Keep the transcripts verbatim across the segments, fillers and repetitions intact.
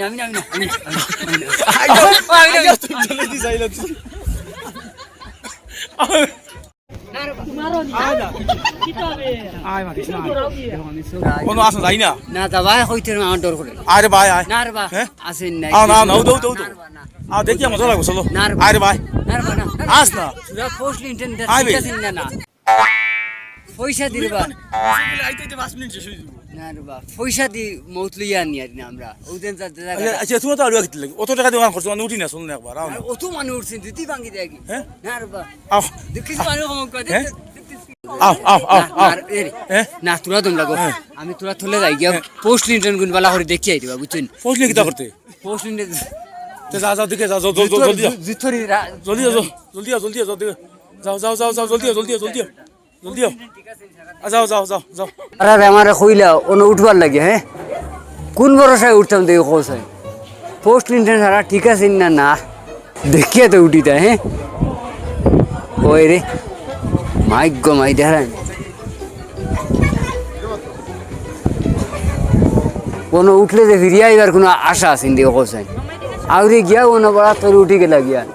আমি না, আমি না, আমি না, আমি না, আমি না। আইয়া, আইয়া, তুই চলে দিস, আইলা তুই। আয় মাতিস না, আয়। কোনো আসে যাই না। না, যা ভাই, কইতে না, আমার ডর করে। আরে ভাই, আয়। না রে বা, হ্যাঁ? আসেন না। আও, না, না, উদো, উদো, উদো। না রে বা, না। আও, দেখি, মজা লাগবো, চলো। না রে বা। আরে ভাই। না রে বা, না, না রে বা। আস না। তোরা ফোর্স লিন্টন দে, আয় বে। ঠিক আছে না, না। পয়সা দি রে বা। আইতে আইতে পাঁচ মিনিট শেষ হয়ে যাবো। না রে বা, পয়সা দি মৌত লইয়া আনি আর না আমরা। ওদের যা, যা, আচ্ছা, যা। আচ্ছা, তুমি তো আরো আগে দিলে। অত টাকা দিয়ে ওখানে খরচ মানে উঠি না, শুনুন একবার, আও না। আর অত মানুষ উঠছেন, যদি ভাঙি দেয় কি? হ্যাঁ? না রে বা। আও। দেখিস মানুষ কম করে, হ্যাঁ? দেখ, দেখ, দেখ। আও, আও, আও, না, আও। না, এ রে। হ্যাঁ? না, তোরা দম লাগো। হ্যাঁ। আমি তোরা থলে যাই গিয়া, হ্যাঁ। ফোর্স লিন্টন গুন বালা করে দেখিয়ে দিবা, বুঝছেন? ফোর্স লিন্টন কিতা করতে? Force Linton. তে যা, যা, দিকে যা, যা, যা, যা, জলদি যা। জুতরি রা-, জলদি যা, যা। জলদি যা, জলদি যা, জলদি যা। যাও, যাও, যাও, যাও, জলদি আও, জলদি আও, জলদি আও। জলদি আও। আ, যাও, যাও, যাও, যাও। আরে, আমারে কইলা, অনো উঠবার লাগি, হ্যাঁ? কোন ভরসায় উঠতাম দেখি কও চাই? ফোর্স লিন্টন ছাড়া ঠিক আছে না, না? দেখিয়া তো উঠি তাই, হ্যাঁ? ওই রে, মাইক গো মাই, দেখায়। অনো উঠলে যে ফিরিয়া আইবার কোনো আশা আছে নি দেখি কও চাই? আউরি গিয়া অনো বড়া তোর উঠি গেলা গিয়া।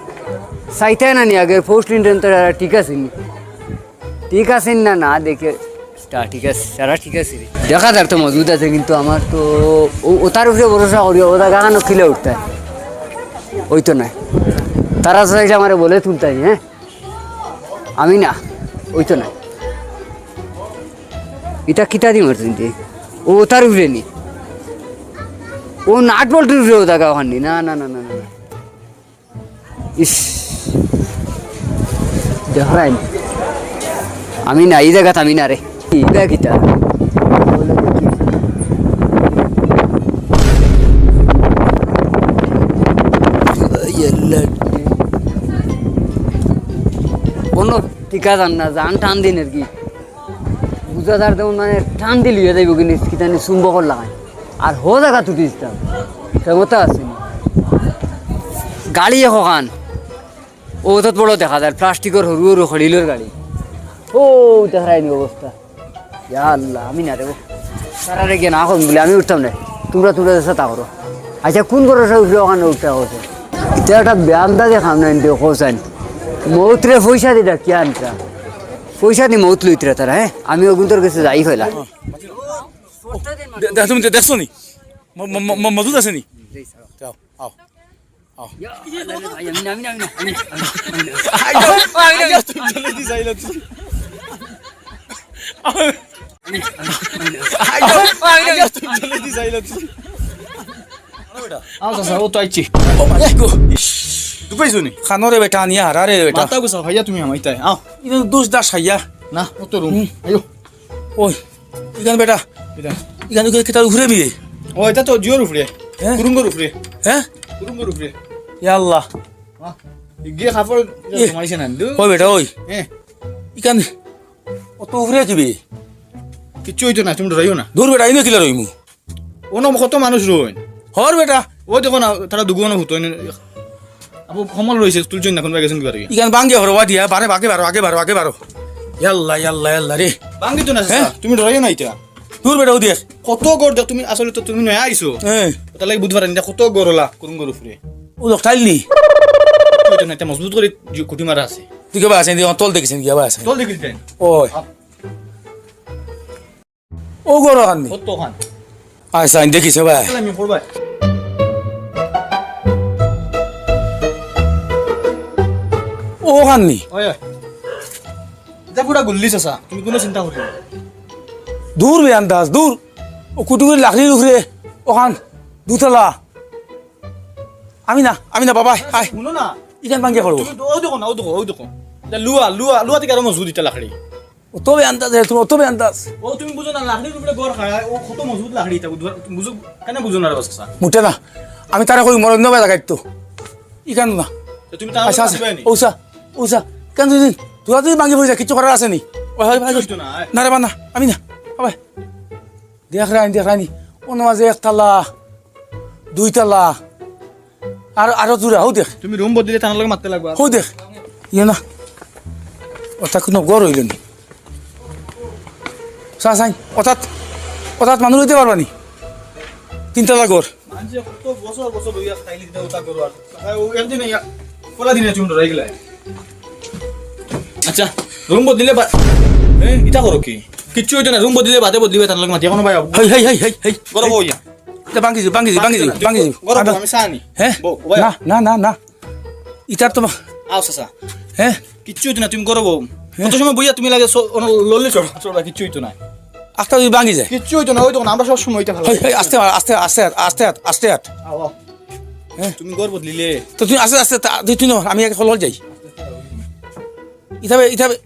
চাইতায় না নি আগে ফোর্স লিন্টন তো আর ঠিক আছে নি? ঠিক আছে না, না দেখে তা ঠিক আছে, সারা ঠিক আছে রে। দেখা যার তো মজবুত আছে, কিন্তু আমার তো ও, ওটার উপরে ভরসা করি, ওটা গাগানো খিলে উঠতে হয়। ওই তো নাই। তারা চাইছে আমারে বলে তুলতে হয়, হ্যাঁ? আমি না, ওই তো নাই। এটা কিতা দি মারছেন যে? ও ওটার উপরে নি। ও নাট বল্টুর উপরে ও জায়গা ওখান নি। না, না, না, না, না, না। ইস। দেখরাইন। আমি না, এই জায়গাত আমি না রে। এই জায়গা কিতা? কোনো টিকা জান না, জান টান দিন আর কি। বুঝা যার তেমন মানে টান দিলে হয়ে যাইব কি নিস, কিতা নি চুম্বকর লাগাই। আর হো জায়গা তুটি দিতাম। ক্ষমতা আছে নি। গাড়ি একখান। ও তো বড় দেখা যায়, প্লাস্টিকর হুরু হুরু খড়িলর গাড়ি। ও, দেখরাইনি অবস্থা। ইয়া আল্লাহ, আমি না দেবো। তারারে গিয়ে না কম বলে, আমি উঠতাম না। তোমরা, তোমরা দেশে তা করো। আচ্ছা, কোন ভরসা উঠলে ওখানে উঠতে হচ্ছে? তে একটা বেয়ান্দা দেখাম না, এনতে হোসেন। মৌতরে পয়সা দি ডাকিয়া আনতা। পয়সা দি মৌত লইতরা তারা, হ্যাঁ? আমি ওগুন্তর গেছে যাই কইলা। দে-, দে-, তুমি দে-, দেখছো নি? ম-, ম-, ম-, মজুদ আছে নি? যাও, আও, আও। ইয়া, ভাই, আমি না, আমি না, আমি না, আমি না, আমি না, আমি না। আইয়া, আইয়া, তুমি চলে দি যাইলা তুই। আইয়া, আইয়া, তুমি চলে দি যাইলা তুই। আও, চাচা, ও তো আইছি। ও, মা, ইস, গো, ইস। ঢুকাইছো নি? খানো রে বেটা, আনিয়া হারা রে বেটা। মাথা গুছা, ভাইয়া, তুমি আমাইতাই। আও। ইনো দুষ দাস খাইয়া। না, ও তো রুম। হুম। আইও। ওই, ইখান বেটা। এটা। ইখান ইখান কিতার উপরে বিয়ে? ও, এটা তো জিওর উপরে। হ্যাঁ? কুরুঙ্গর উপরে। হ্যাঁ? কুরুঙ্গর উপরে। ইয়া আল্লাহ। হ্যাঁ। গিয়ে কাপড় ইয়ে। জমাইছে না, দু। ওই বেটা, ওই। হ্যাঁ। ইখান অত উপরে কি বে? কিচ্ছু হইতো না, তুমি ডরাইও না। দূর বেটা, ইনো কিলা রইমু? অনো কত মানুষ রইন। হর বেটা। ও দেখো না, তারা দুগুণ হতো। আবু কমল রইছে, তুলছইন না, কোনবা গেছেন কি বাড়ি? ইখান বাঙ্গে হরবা দিয়া, বারে বাগে বারো, আগে বারো, আগে বারো। ইয়াল্লা, ইয়াল্লা, ইয়াল্লা রে। বাঙ্গি তো না, হ্যাঁ? তুমি ডরাইও না এটা। দূর বেটা, ও দেখ। কত গড় দেখ, তুমি আসলে তো তুমি নয়া আইছো। হ্যাঁ। তার লাগি বুঝবার না, কত গড় ওলা, কুরুঙ্গর উপরে। ও লোক টাইল নি? ওই তো না, এটা মজবুত করে জু-, কুটি মারা আছে। তুই কেবা আছেন, তুই তল দেখিছেন, কেবা আছেন? তল দেখিছেন? ওই। আপ- ও গরো খান নি? কত খান? আয় সাইন দেখিছে ভাই। তাহলে আমি পড়বাই। ও খান নি? ওই, ওই। এটা পুরা গুল্লি চাচা, তুমি কোনো চিন্তা করিও না। দূর বে আন্দাজ, দূর। ও কুটুকুরি লাকড়ির উপরে, ওখান দুতলা। আমি না, আমি না, বাবা, আয়। শুনো না। ইখান ভাঙ্গিয়া পড়বো। তুমি তো, ও দেখো না, ও দেখো, ও দেখো। এটা লুয়া, লুয়া, লুয়া থেকে আরো মজবুত এটা লাকড়ি। ও তবে আন্দাজ, হে, তুমি, ও তবে আন্দাজ। ও তুমি বুঝো না, লাকড়ির উপরে গড় খায়, ও কত মজবুত লাকড়ি এটা, বুঝো, বুঝো, কেন বুঝো না রে বাচ্চা? মুটে না। আমি তারা কই মরণ নবে লাগাইতো। ইখান না। তো তুমি তারা আচ্ছা, আচ্ছা। মাতিবাই নি? ওসা, ওসা। কেন তুই, তোরা তুই ভাঙ্গি পড়ে যা, কিচ্ছু করার আছে নি। ওই, হয়, ভাই, কিচ্ছু হইতো না, আয়। না রে, বা না, আমি না। আবার। দেখ রাইন, দেখ রাইনি। অনো মাঝে একতলা, দুইতলা। আর, আরো দূরে, হউ দেখ। তুমি রুম বদলে থানার লগে মারতে লাগবা। হউ দেখ। ইয়ে না। ওটা কোনো ঘর হইল নি। চা চাই। অর্থাৎ, অর্থাৎ মানুষ হইতে পারবা নি। তিনতলা ঘর। আনছে কত বছর বছর লইয়া খাইলি দিতে ওটা করো আর। খাই ও একদিন ইয়া, পলা দিনে চুম ডরাই গেলে। আচ্ছা, রুম বদলিলে বা-, এ, ইটা করো কি? কিচ্ছু অইতো না, রুম বদলিলে বাদে বদলিবে, তার লগে মাতিয়া কোনো ভাই। হেই, হেই, হেই, হেই, হেই। গরম হইয়া। ইটা ভাঙি যাইবো, ভাঙি যাইবো, ভাঙি যাইবো। গরম, আমি চা আনি। হ্যাঁ? বউ, বউ। না, না, না, না। ইটার তো বা- আও, চাচা। হ্যাঁ? কিচ্ছু অইতো না, তুমি গরম হও। হ্যাঁ। কত সময় বইয়া তুমি লাগে চ-, অনো লড়লে চড়ো, চড়ো, কিচ্ছু অইতো না। আস্তে যদি ভাঙি যায়। কিচ্ছু অইতো না, ওই তখন আমরা সব সময় ওইটা ভালো। হেই, হেই, আস্তে, আস্তে, আস্তে, আস্তে, আস্তে, আস্তে। আও, আও। হ্যাঁ। তুমি গরম বদলিলে। তো তুমি আস্তে, আস্তে, তা-, তুই, তুই নড়, আমি আগে খলল যাই। ইতাবে, ইতাবে।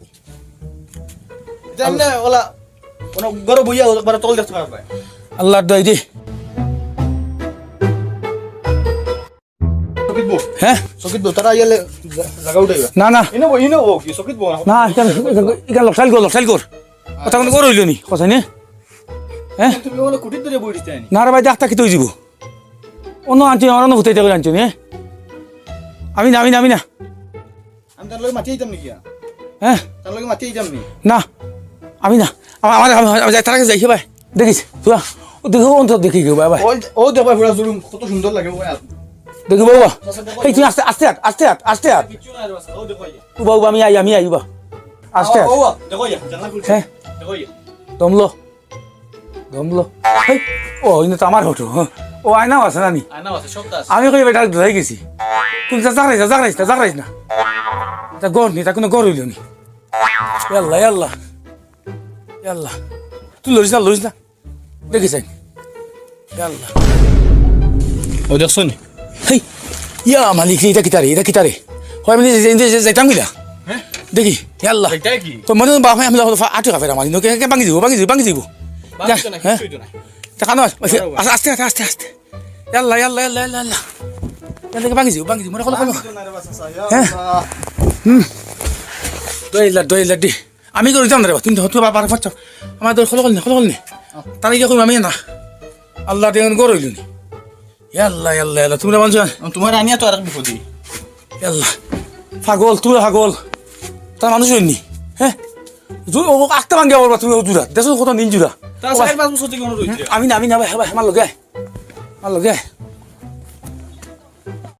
জানি না, ওলা, কোনো গরম বইয়া একবার তল দেখতে পারবে। আল্লাহর দোয়াই রে। চকিত বউ। হ্যাঁ? চকিত বউ, তারা আইয়ালে জা-, জাগা উঠাইবা। না, না। ইনো বউ, ইনো বউ, কি চকিত বউ? না, ইখান, ইখান, ইখান লকটাইল কর, লকটাইল কর। ওটা কোনো গরম অইলো নি, কথা নি? হ্যাঁ? তুমি ওলা কুটির ধরে বই দিতে নি। না রে ভাই, দেখতা কিতা অইযিবো। অন্য আনছি, আমার অন্য হুতাইতে করে আনছি নি, হ্যাঁ? আমি না, আমি না, আমি না। আমি তার লগে মাতি আইতাম নি কিয়া? হ্যাঁ? তার লগে মাতি আইতাম নি? না, আমি না। আমার, আমার, আমার, আমার যাই, তার আগে যাই, হে ভাই। দেখিস, তুই আ, ও দেখো, অন্তর দেখি কেউ, ভাই, ভাই। ওই, ও দেখো, ভাই, পুরা জুলুম, কত সুন্দর লাগে, ভাই। দেখি, বাবা। এই, তুই আস্তে, আস্তে আট, আস্তে আট, আস্তে আট। কিচ্ছু নাই রে, বাবা, ও দেখো, ইয়া। ও বাবা, আমি আই, আমি আই, বাবা। আস্তে আট। ও, ও, দেখো, ইয়া, জানলা খুলছে। হ্যাঁ। দেখো, ইয়া। দমলো। দমলো। হেই, ও, ইনো তো আমার ফটো, হ্যাঁ। ও, আয়নাও আছে না নি? আয়নাও আছে, সব তো আছে। আমি কই, বেটা, ডরাই গেছি। তুই যা, জাগরাইস না, জাগরাইস না, জাগরাইস না। তা গর নি, তা কোনো গর অইলো নি। ইয়াল্লা, ইয়াল্লা। ইয়াল্লা। তুই লড়িস না, লড়িস না। দেখি চাই। ইয়াল্লা। ও, দেখছো নি? হেই, ইয়া মালিক রে, ইটা কিতা রে, ইটা কিতা রে? হয় মানে যে, যে, যে, যাইতাম গিলা। হ্যাঁ? দেখি, ইয়াল্লা। এটাই কি? তো মনে হয় বাপ, আমি আটু কাপের আমার, ইনো কে, কে ভাঙি দিব, ভাঙি দিব, ভাঙি দিব। ভাঙি তো না, হ্যাঁ? কিচ্ছু হইতো না। তা কানো আস-, আস্তে, আস্তে, আস্তে, আস্তে। ইয়াল্লা, ইয়াল্লা, ইয়াল্লা, ইয়াল্লা, ইয়াল্লা। ইয়াল্লা, ভাঙি দিব, ভাঙি দিব, মনে করো, করো। ভাঙি দিব না রে বাবা, চাচা, ইয়া হ্যাঁ? আল্লাহ। হুম। দইলা, দইলা, দি। আমি করে দিতাম না রে বাবা, তুমি তো, তুমি বাবা, বাবা, বাচ্চা। আমার দই খোলো, খোলো, খোলো, খোলো। তাহলে কি করবো আমি না? আল্লাহ, দেখুন, গরম অইলো নি। ইয়াল্লা, ইয়াল্লা, ইয়াল্লা, তোমরা মানুষ। তোমার আনিয়া তো আর এক বিপদে। ইয়াল্লা। পাগল, তুমি পাগল। তার মানুষ অইনি। হ্যাঁ? জু-, ও আখতা ভাঙ্গিয়া বলবা তুমি ও জুরা। দেখো কত নিন জুরা। তার ও ভাই। চার পাঁচ বছর থেকে মনে রয়েছে। আমি না, আমি না ভাই, ভাই, আমার লগে আয়। আমার লগে আয়।